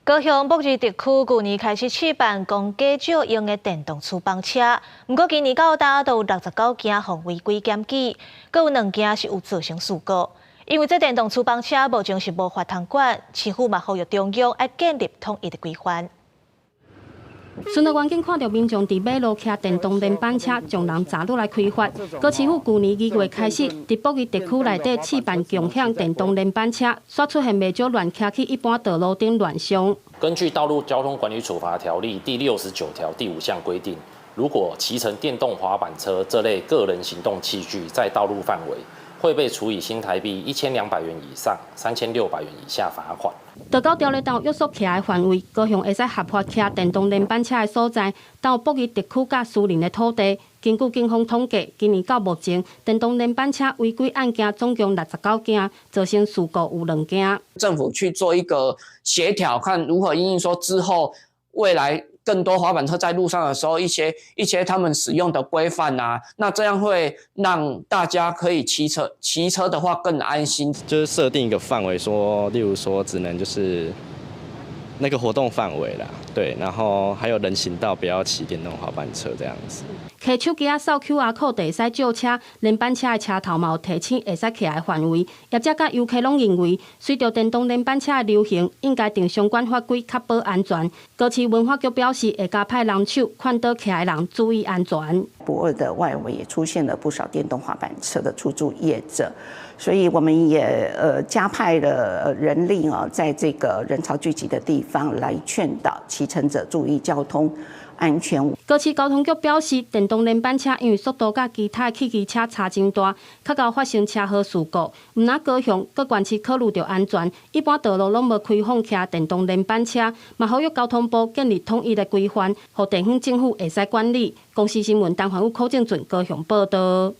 高雄駁二特區舊年開始試辦公家借用的電動趨板車，毋過今年到今都有69件予違規檢舉，閣有兩件是有造成事故。因為這電動趨板車目前是無法通管，市府嘛呼籲中央愛建立統一的規範。巡邏員警看著民眾佇馬路騎電動連板車，將人閘落來開罰。高市府舊年2月開始，佇駁二特區內底試辦共享電動連板車，煞出現袂少亂騎去一般道路頂亂傷。根據《道路交通管理處罰條例》第69條第5項規定，如果騎乘電動滑板車這類個人行動器具在道路範圍，會被處以新台幣1200元以上3600元以下罰款。道交條例有約束騎的範圍，高雄會使合法騎電動連板車的所在，有駁二特區佮私人的土地。根據警方統計，今年到目前，電動連板車違規案件總共69件，造成事故有兩件。政府去做一個協調，看如何因應說之後未來更多滑板車在路上的時候，一些他們使用的規範啊，那這樣會讓大家可以騎車的話更安心。就是設定一個範圍，說，例如說只能就是那個活動範圍啦，對，然後還有人行道不要騎電動滑板車這樣子。提手機仔掃 QR code 會使借車，連板車的車頭嘛有提醒會使騎的範圍。業者佮遊客攏認為，隨著電動連板車的流行，應該定相關法規確保安全。高市文化局表示，會加派人手勸導騎的人注意安全。駁二的外圍也出現了不少電動滑板車的出租業者，所以我們也加派了人力啊，在這個人潮聚集的地方來勸導騎乘者注意交通安全。高市交通局表示，電動連板車因為速度佮其他汽機車差真大，較𠢕發生車禍事故。毋但高雄，閣縣市考慮著安全，一般道路攏無開放騎電動連板車，嘛呼籲交通部建立統一的規範，予地方政府會使管理。公視新聞陳環宇、柯正俊高雄報道。